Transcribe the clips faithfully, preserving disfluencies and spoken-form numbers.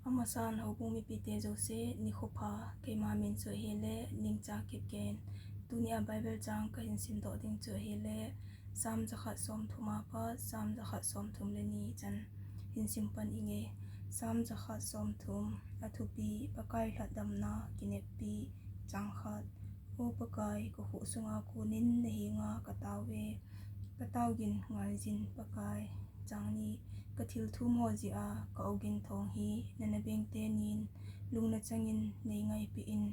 Amasan houbung mipite jouse nikho pha, keima min chu ahile Ningcha Kipgen. Tunia Bible chang kahin simdoh ding chu ahile Psalm jakhat somthum apat Psalm jakhat somthum le ni chan hin sim pan inge. Psalm jakhat somthum. Athupi: Pakai lhatdamna kineppi. Chang khat. O Pakai, kakhuh sunga konin nahenga katao e, katao gin ngaijin Pakai. Chang ni. Kathil thum ho jeh a ka-ogin thong hi nana beng tenin lungna changin neingaipeh in.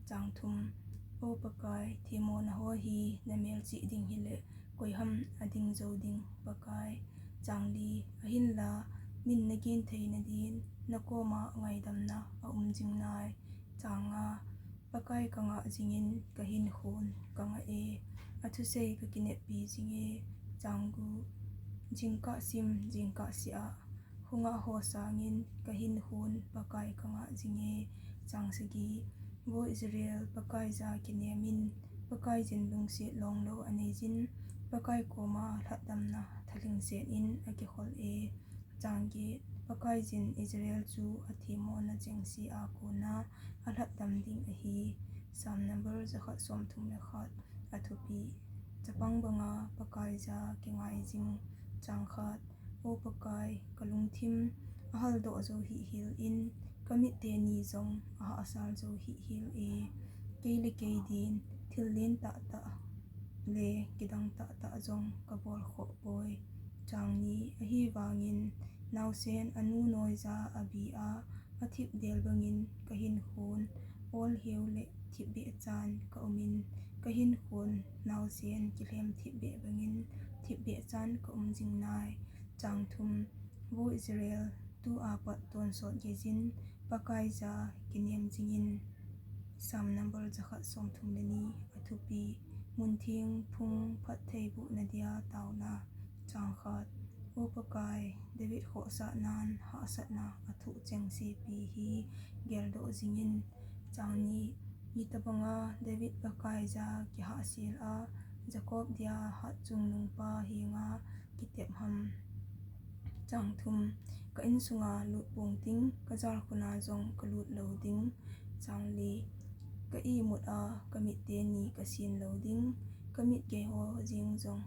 Chang thum. O Pakai, themmona ho hi namelchih ding hile koiham ading jou ding Pakai. Chang li. Ahinla min nagin theina din nakoma ngaidamna aum jing nai. Chang nga. Pakai kangah jingin kahinkhon kangah e, athusei kakineppi jinge. Chang gup. Jingkah sim, jingkah seh a hungah ho sangin kahinkhon Pakai kangah jinge. Chang sagi. Vo Israel, Pakai jah kinem in, Pakaiyin lungset longlou aneijin, Pakai koma lhatdamna thalhingset in akikhol e. Chang get. Pakaiyin Israel chu athemmona chengse a kona alhatdam ding ahi. Psalm number jakhat somthum le khat. Athupi: Chapang banga Pakai jah kingai jing. Chang khat. O Pakai, kalungthim ahaldoh jou hihhel in, kamit teni jong ahahsal jou hihhel e. Kei le kei din thil len tahtah le kidang tahtah jong kabol khoh poi. Chang ni. Ahivangin naosen anu noija abi a athipdel bangin kahinkhon, olheu le thipbeh chan kaumin, kahinkhon naosen kilhem thipbeh bangin thipbeh chan kaum jing nai. Chang thum. Vo Israel, tua pat tonsot geijin Pakai jah kinem jingin. Psalm number jakhat somthum le ni. Athupi: Muntheng phung phattheibohna dia taona. Chang khat. O Pakai, David khohsahnan hahsatna athoh chengsepi hi geldoh jingin. Chang ni. Hitobanga David Pakai jah kihahsel a, Jacob dia hatchungnungpa henga kitep ham. Chang thum. Ka insunga lut pong ding, kajalkhuna jong kalut lou ding. Chang li. Ka imut a kamit teni kasin lou ding, kamit geiho jeng jong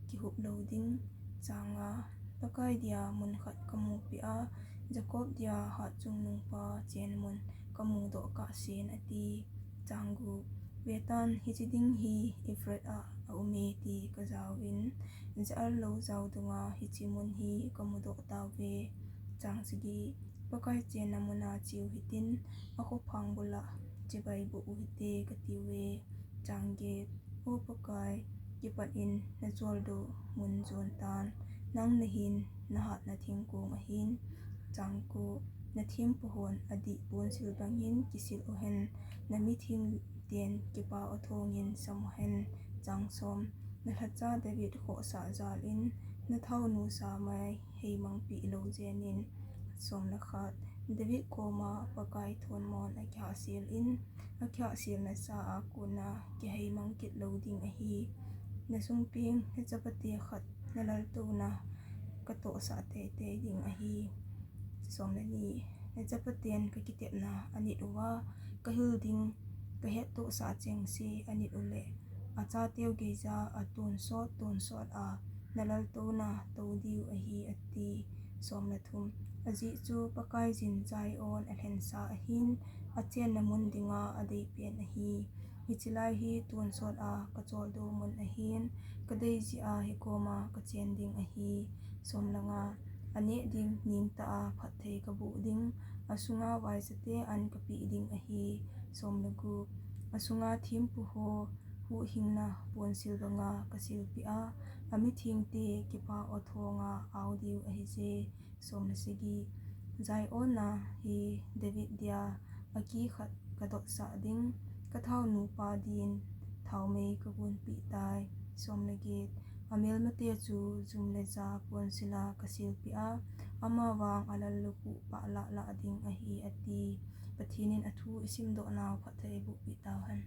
kihup lou ding. Chang nga. Pakai dia mun khat kamupeh a, Jacob dia hatchungnungpa chenmun kamudoh kahsen, ati. Chang gup. Vetan, hiche ding hi Euphrates a aume ti kajaovin, ja-al lou jao dunga hiche mun hi kamudoh tauve. Chang sagi. Pakai chenna muna cheu hitin, akhophang bula chibai boh u hite katiuve. Chang get. O Pakai, kipat in nacholdo mun jon tan, nang nahin nahatna thingkong ahin. Chang ko. Nathempu hon adih ponsil bangin kisil uhen, namithengten kipa-o thongin sam uhen. Chang som. Nalhacha David khohsah jal in, nathaonu Samuel heimangpeh lou jenin. Som le khat. David koma Pakai thonmon akihahsel in, akihahselna cha a kona kiheimang kit lou ding ahi. Nasungpeng nachapate khat nalaltouna katohsah teitei ding ahi. Som le ni. Nachapaten kakitepna anit uva, kahil ding kahettohsah chengse anit uleh, achateu geija atonsot tonsot a nalaltouna tou diu ahi, ati. Som le thum. Ajeh chu Pakaiyin Zion alhensa ahin, achenna mun dinga adeipen ahi. Hiche lai hi tonsot a kacholdo mun ahin, kadei jeh a hikoma kachen ding ahi. Som le nga. Aneh ding nengtah a phatthei kaboh ding, asunga vaichate an kapeh ding ahi. Som le gup. Asunga thempuho huhhingna ponsil banga kasilpeh a, amithengte kipa-o thonga ao diu ahije. Som le sagi. Zion a hi David dia aki khat kadotsah ding, kathaonupa din thaomei kagonpeh tai. Som le get. Amelmate chu jum le ja ponsil a kasilpeh a, amavang alallukhuh pah lahlah ding ahi, ati. Pathen in athu isimdohnau phatthei eibohpeh tauhen.